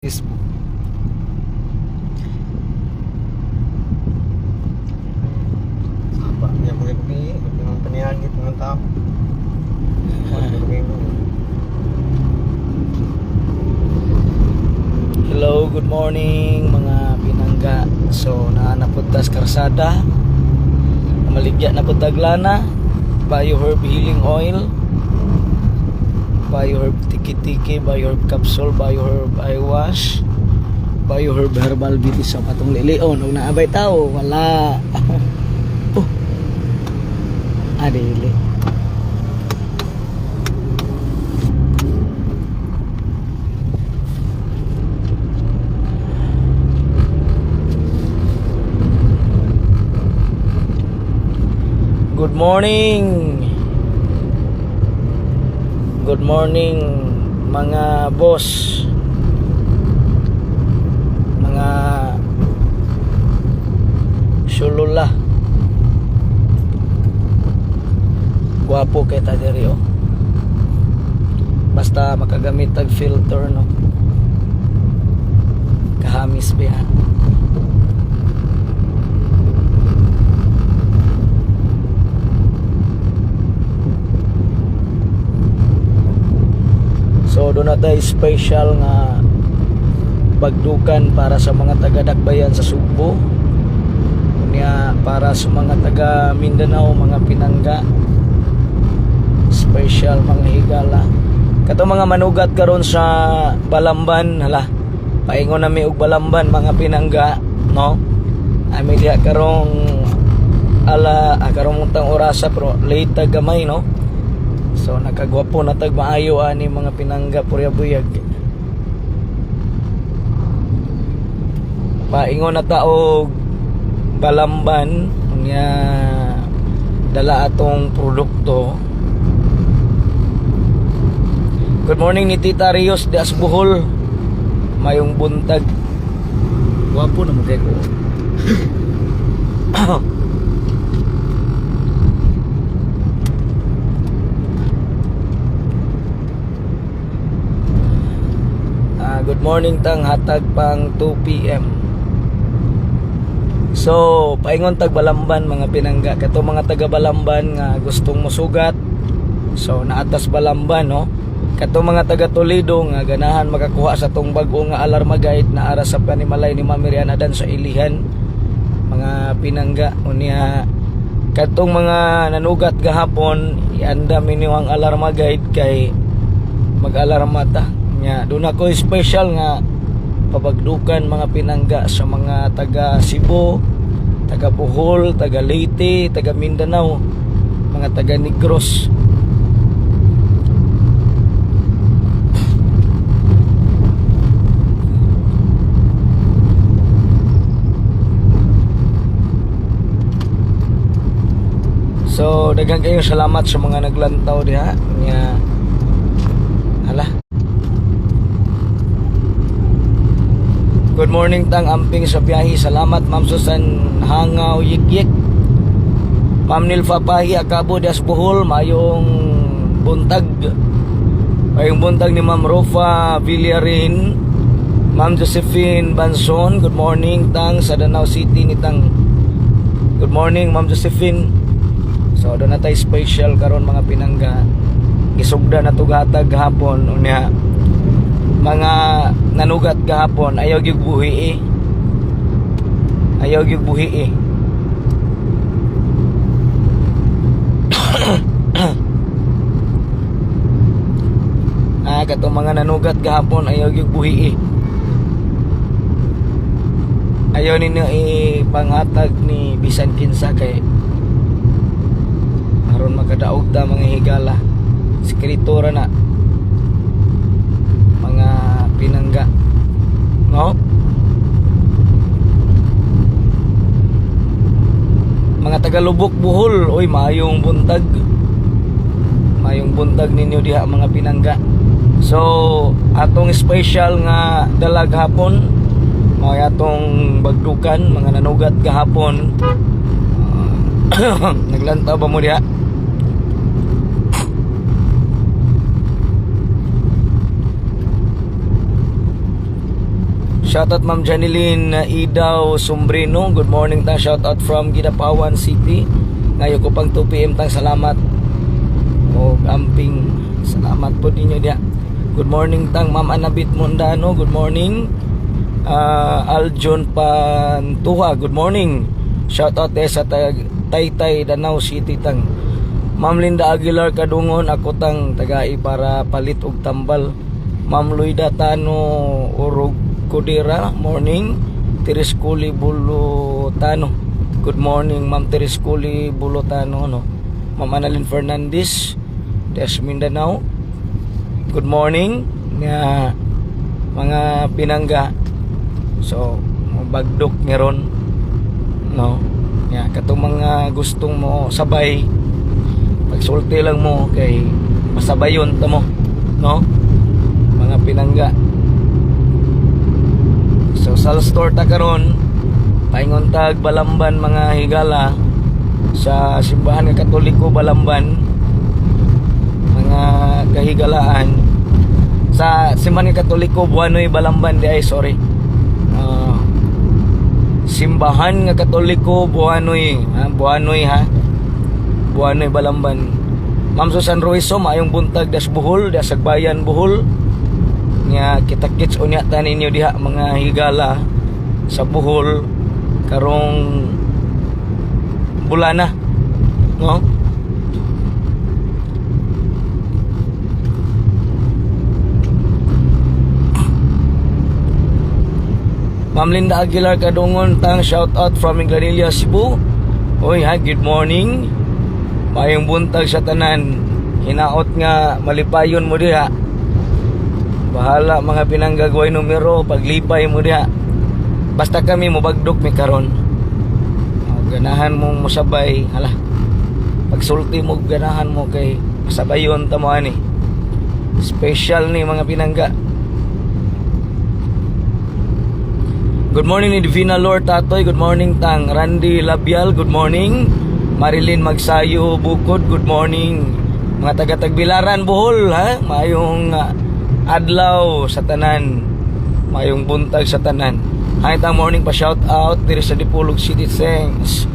Facebook. Apa niya mga gabi, mga paniyagit mga tao. Wala mga. Hello, good morning mga pinangga. So, naanapod tas karsada. Maligya na pud taglana. Bioherb healing oil. Bioherb tiki-tiki, Bioherb capsule, Bioherb eye wash, Bioherb herbal beauty soap atong lilion. Ug naabay tao, wala. Oh. Ah, dili. Good morning. Good morning mga boss. Mga sulula. Gwapo kay ta diri oh. Basta makagamit tag filter, no. Kahamis ba yan? So doon na tayo special nga bagdukan para sa mga taga-Dakbayan sa Sugbo. Unya para sa mga taga Mindanao, mga Pinangga. Special mga higala. Kato mga manugat karon sa Balamban, hala. Paingon nami og Balamban mga Pinangga, no? Ami diha karong ala karong untang orasa pero late ta gamay, no? So nakagwapo na tag maayo ani mga pinangga purya buyag. Paingon na ta og Balamban unya dala atong produkto. Good morning ni Tita Rios de Asbuhol. Mayong buntag. Gwapo na mo kay ko. Ah, good morning tang hatag pang 2 PM. So, paingon tag Balamban mga pinangga kato mga taga Balamban nga gustong mosugat. So, naatas Balamban, no. Kato mga taga Toledo nga ganahan makakuha sa tong bag-o nga alarma guide na ara sa panimalay ni Ma'am Miriam Adan sa Ilihan mga pinangga. Unya katong mga nanugat gahapon, iandam ninyo ang alarma guide kay mag-alarma ta. Nya doon ako special nga pabagdukan mga pinangga sa mga taga Cebu, taga Bohol, taga Leyte, taga Mindanao, mga taga Negros. So daghan kayo salamat sa mga naglantaw diha. Nya hala. Good morning tang amping sa biyahe. Salamat Ma'am Susan Hangaw Yikyik. Ma'am Nilfa Pahi Akabo Dias Bohol, mayong buntag. Mayong buntag ni Ma'am Rofa Villarin. Ma'am Josephine Banson, good morning tang sa Danao City ni tang. Good morning Ma'am Josephine. So doon na tayo special karon mga pinangga. Gisugda na tugatag gahapon unya mga nanugat gahapon ayaw gyud buhi eh. Ayaw gyud buhi eh. Ah, katong mga nanugat gahapon ayaw gyud buhi eh. Ayaw ninyo ipanghatag ni bisan kinsa kay aron makadaog ta mga higala. Skritura na mga pinangga, no? Mga taga-Lubok Bohol, oy maayong buntag. Maayong buntag ninyo diha mga pinangga. So atong special nga dalag hapon mao atong bagdukan mga nanugat gahapon. Ah, naglantaw ba mo diha? Shoutout Ma'am Janeline Idaw Sombrino. Good morning tang, shoutout from Kidapawan City. Ngayon ko pang 2 PM tang, salamat. O amping, salamat po ninyo diya. Good morning tang, Ma'am Anabit Mondano. Good morning. Aljon Pantuha, good morning. Shoutout eh sa Taytay, Danao City tang. Ma'am Linda Aguilar Kadungon, ako tang, tagai para palit og tambal. Ma'am Luida Tano Urog Kudira, morning. Tiriskuli Bulutano. Good morning, Ma'am Tiriskuli Bulutano, no. Ma'am Annalyn Fernandez, Des Mindanao. Good morning nga mga pinangga. So, bagdok meron, no. Ya, katong mga gustong mo sabay, pagsulti lang mo kay masabayon ta mo, no? Mga pinangga. So, sa store ta karon, paingon tag Balamban, mga higala, sa simbahan nga Katoliko Balamban, mga kahigalaan, sa simbahan nga Katoliko Buanoy Balamban di ay, sorry. Simbahan nga Katoliko Buanoy, ha? Buanoy ha. Buanoy Balamban. Ma'am Susan Ruizo, maayong buntag das Bohol, das Sagbayan Bohol. Nya kita-kits unya ta ninyo diha, mga higala, sa Bohol karong bulana, no? Ma'am Linda Aguilar Kadungon tang, shout out from Minglanilla, Cebu. Oy ha, good morning. Maayong buntag sa tanan. Hinaot nga malipayon mo diha. Bahala mga pinanggagaway numero, paglipay mo diha. Basta kami mobagdok mi karon. Oh, ganahan mong mosabay, hala. Pagsulti mo ganahan mo kay masabayon ta mo ani. Special ni mga pinangga. Good morning ni Divina Lord Tatoy, good morning tang. Randy Labial, good morning. Marilyn Magsayo Bukod, good morning. Mga taga Tagbilaran, Bohol, ha? Maayong adlaw sa tanan. Maayong buntag sa tanan. Hi tang, morning pa, shout out diri sa Dipolog City, thanks.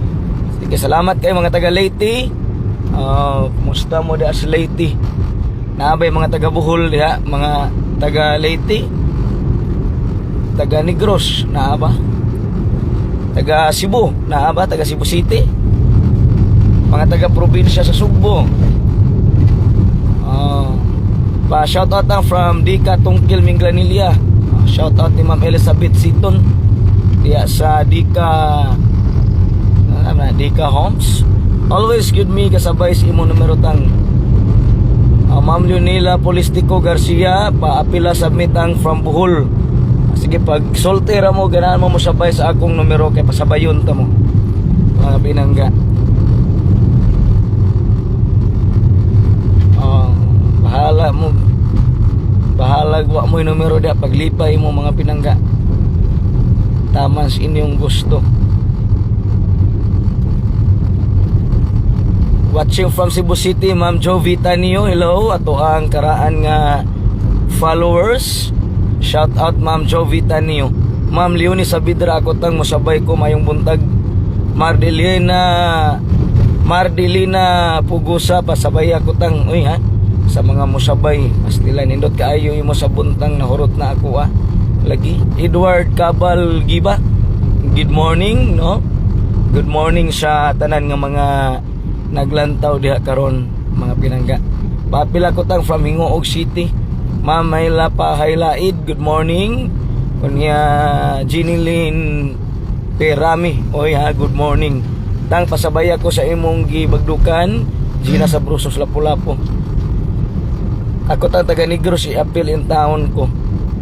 Sige, salamat kay mga taga Leyte. Kumusta mo diha sa Leyte? Naabay mga taga Bohol diha, mga taga Leyte, taga Negros, naa ba? Taga Cebu, naa ba? Taga Cebu City? Mga taga probinsya sa Sugbo. Pa shout out lang from Dika Tungkil Minglanilla. Shout out ni Ma'am Elizabeth Siton diya sa Dika, ano na, Dika Homes. Always good me kasabay sa imong numero tang. Ma'am Leonila Polistico Garcia, paapila submit ang from Bohol. Sige, pag sulti ra mo ganahan mo mosabay sa akong numero kay pasabayon ta mo. Mga pinangga. Oh, bahala mo. Bahala wa mo yung numero diya paglipay mo, mga pinangga. Tama sa inyong gusto. Watching from Cebu City, Ma'am Jovita Nio, hello. Ato ang karaan nga followers. Shout out Ma'am Jovita Nio. Ma'am Leonie Sabidra, ako tang, mosabay ko, mayong buntag. Mardelina Mardelina Pugusa, pasabay ako tang. Uy ha, sa mga mosabay, Astila, nindot kaayo imo sa buntang, nahurot na ako ah. Lagi Edward Cabal Giba. Good morning, no? Good morning sa tanan nga mga naglantaw diha karon, mga pinangga. Papila ko tang from Gingoog City. Ma'am Mayla Pahaylaid, good morning. Kunya Ginilyn Perami, oy ha, good morning. Tang, pasabay ako sa imong gibagdukan, Gina sa Brusos Lapu-Lapu. Ako tang, taga Negros, i-appeal in town ko.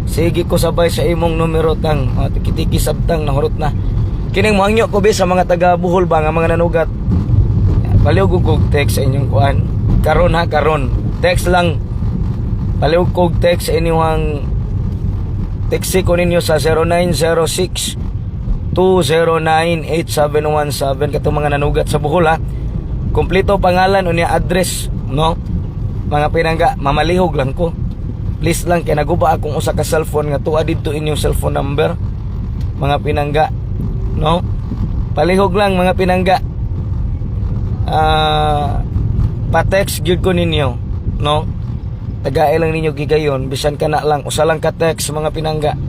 Sige ko sabay sa imong numero tang. Oh, tiki-tiki sabtang, nahurot na. Kining mohangyo ko be sa mga taga Bohol ba nga mga nanugat. Palihog og text sa inyong kuan. Karon ha, karon. Text lang. Palihog kog text sa inyong text ko ninyo sa 0906 209-8717 katong mga nanugat sa Bohol ha. Kompleto pangalan unya address, no? Mga pinangga, mamalihog lang ko. Please lang, kay naguba akong usa ka cellphone nga tuwa didto inyong cellphone number, mga pinangga, no? Palihog lang, mga pinangga. Pa-text gyud ko ninyo, no? Tagae lang ninyo gigayon, bisan kana lang usa lang ka text, mga pinangga,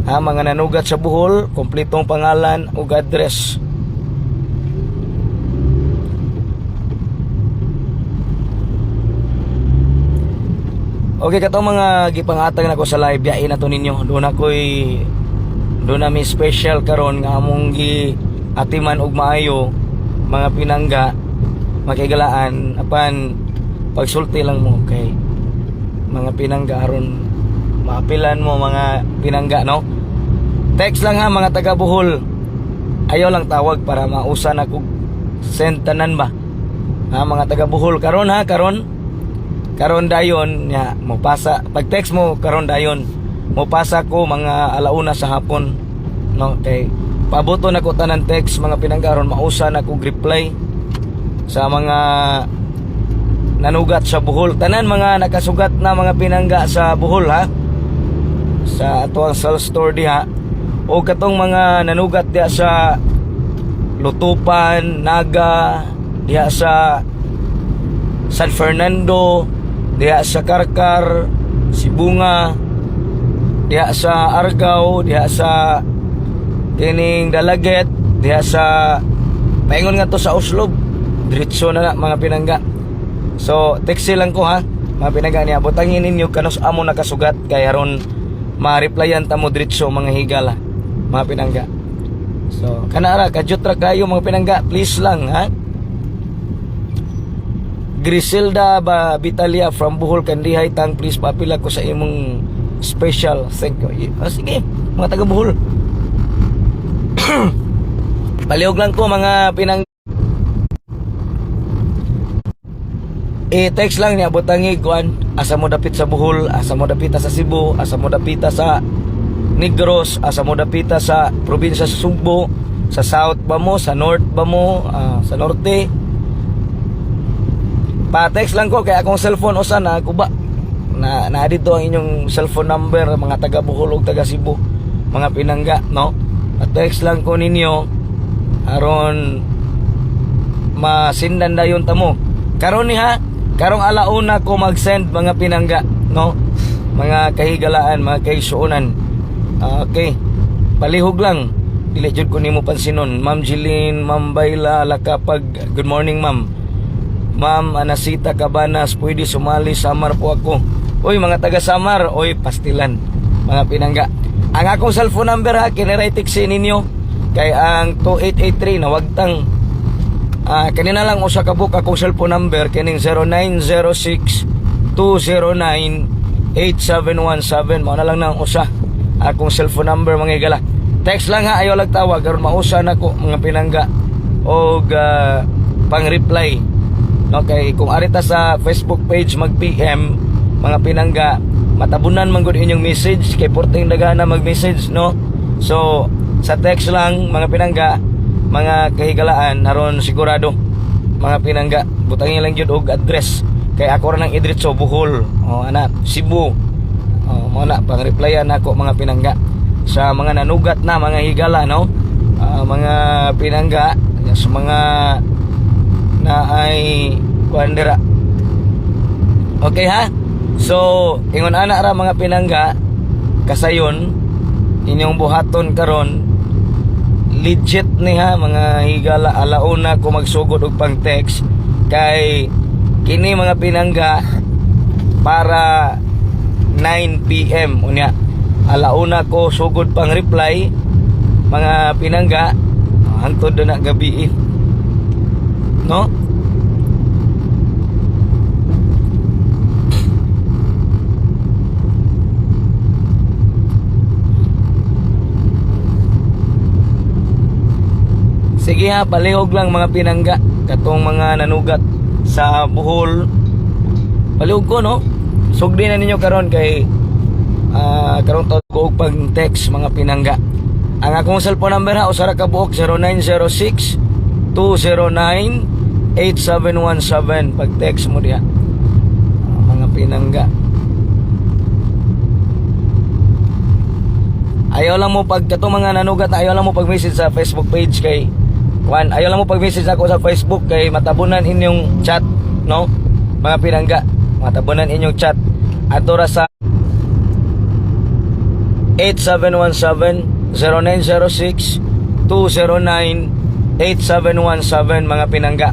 ha? Mga nanugat sa Bohol, kompletong pangalan ug address. Okay, katong mga gipangatag nako sa live, biyain na to ninyo. Doon na mi special karon nga among gi atiman og maayo, mga pinangga, makigalaan. Apan pagsulti lang mo kay mga pinangga aron maapilan mo, mga pinangga, no? Text lang ha, mga taga Bohol. Ayaw lang tawag para mausa na kog send tanan ba. Ha, mga taga Bohol, karon ha, karon karon dayon nya mo pasa. Pag text mo karon dayon, mo pasa ko mga alauna sa hapon, no? Kay pabuto na ko tanan text, mga pinangga, aron mausa na kog reply sa mga nanugat sa Bohol, tanan mga nakasugat na, mga pinangga, sa Bohol ha, sa atoang sales store diha o katong mga nanugat diha sa Lutupan, Naga, diha sa San Fernando, diha sa Carcar, Sibonga, diha sa Argao, diha sa kining Dalaguete, diha sa paingon nga to sa Oslob. Diretso na na, mga pinangga. So, text lang ko ha, mga pinangga niya. Butangin ninyo kanus amo nakasugat kay aron ma-replyan ta mo diretso, mga higala, mga pinangga. So, kanara kadyot ra kayo, mga pinangga, please lang ha. Griselda ba Vitalia from Bohol, kandihay tang, please papila ko sa imong special. Thank you. Ah, sige, mga taga Bohol. Palihog lang ko, mga pinang, i-text lang niya, butangi kuan, asa mo dapit sa Bohol, asa mo dapita sa Cebu, asa mo dapita sa Negros, asa mo dapita sa probinsya sa Sugbo, sa south ba mo, sa north ba mo, sa norte. Pa-text lang ko kay akong cellphone usa na kuba na na dito ang inyong cellphone number, mga taga Bohol ug taga Cebu, mga pinangga, no? Pa-text lang ko ninyo aron masindan dayon tamo karon ni ha. Karong alauna ko mag-send, mga pinangga, no? Mga kahigalaan, mga kaisuonan. Okay, palihog lang, dili jud ko nimo pansinon. Ma'am Jeline, Ma'am Bayla Lakapag, good morning, ma'am. Ma'am Anasita Cabanas, pwede sumali, Samar po ako. Uy, mga taga Samar, uy, pastilan, mga pinangga. Ang akong cellphone number ha, kiniray text ninyo. Kay ang 2883 nawagtang. Kanina lang usa ka book akong cellphone number, kining 0906 209 8717. Mao na lang nang usa akong cellphone number, mga higala. Text lang ha, ayaw lang tawag aron mausa nako, mga pinangga, og pang-reply. No, kay kung arita sa Facebook page mag-PM, mga pinangga, matabunan man gud inyong message kay porting daghan na mag-message, no? So, sa text lang, mga pinangga, mga kahigalaan, aron sigurado, mga pinangga, butangin lang jud og address kay ako ra nang idritso Bohol. O ana, Cebu. O mo na pang-replyan nako, mga pinangga, sa mga nanugat na, mga higala, no? Mga pinangga, sa mga na ay kuan dira. Okay ha? So, ingon ana ra, mga pinangga, kasayon inyong buhaton karon. Legit ni ha, mga higala, alauna ko magsugod og pang text kay kini, mga pinangga, para 9 PM unya alauna ko sugod pang reply, mga pinangga, hangtod na gabi eh, no? Sige ha, palihog lang, mga pinangga, katong mga nanugat sa Bohol. Palihog ko, no? Sugdi na ninyo karon kay karong taon ko og pag text, mga pinangga. Ang akong cellphone number ha, usa ra ka buok, 0906 209 8717. Pag text mo diha. Mga pinangga. Ayaw lang mo pag kato mga nanugat na ayaw lang mo pag message sa Facebook page kay kuan, ayaw lang mo pag message ako sa Facebook kay matabunan inyong chat, no? Mga pinangga, matabunan inyong chat. Ato ra sa 8717 0906 209 8717, mga pinangga.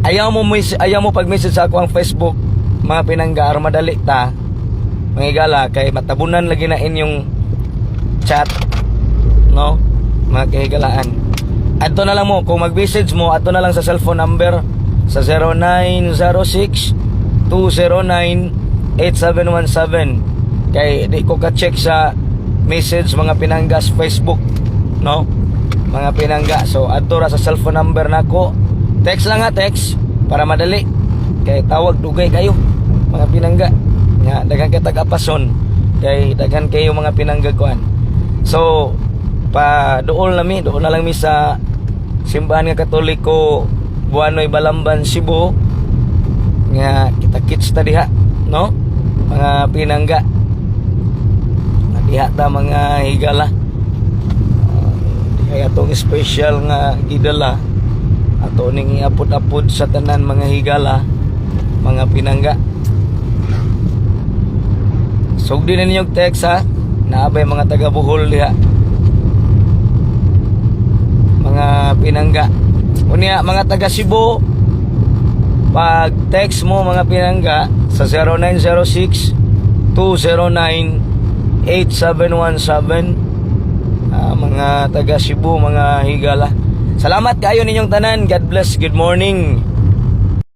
Ayaw mo pag-message sa ako ang Facebook, mga pinangga, aron madali ta. Mga higala, kay matabunan lagi na inyong chat, no? Mga kahigalaan. Adto na lang mo kung mag-message mo, adto na lang sa cellphone number sa 0906 209 8717 kay di ko ka-check sa message, mga pinangga, sa Facebook, no? Mga pinangga, so adto ra sa cellphone number nako. Text lang ha, text para madali kay tawag dugay kayo, mga pinangga, nga daghan kay tag-apason kay daghan kayo, mga pinangga, kuan. So pa dool na mi, dool na lang mi sa Simbahan nga Katoliko Buanoy, Balamban, Cebu, nga kita kits ta diha, no, mga pinangga? Nga diha ta, mga higala. Diha atong special nga gidala, ato ning iapod-apod sa tanan, mga higala, mga pinangga. Sugdi na ninyong text ha. Naabay mga taga Bohol diha, mga pinangga. Unya mga taga Cebu, pag text mo, mga pinangga, sa 0906 209 8717. Mga taga Cebu, mga higala. Salamat kayo ninyong tanan. God bless. Good morning.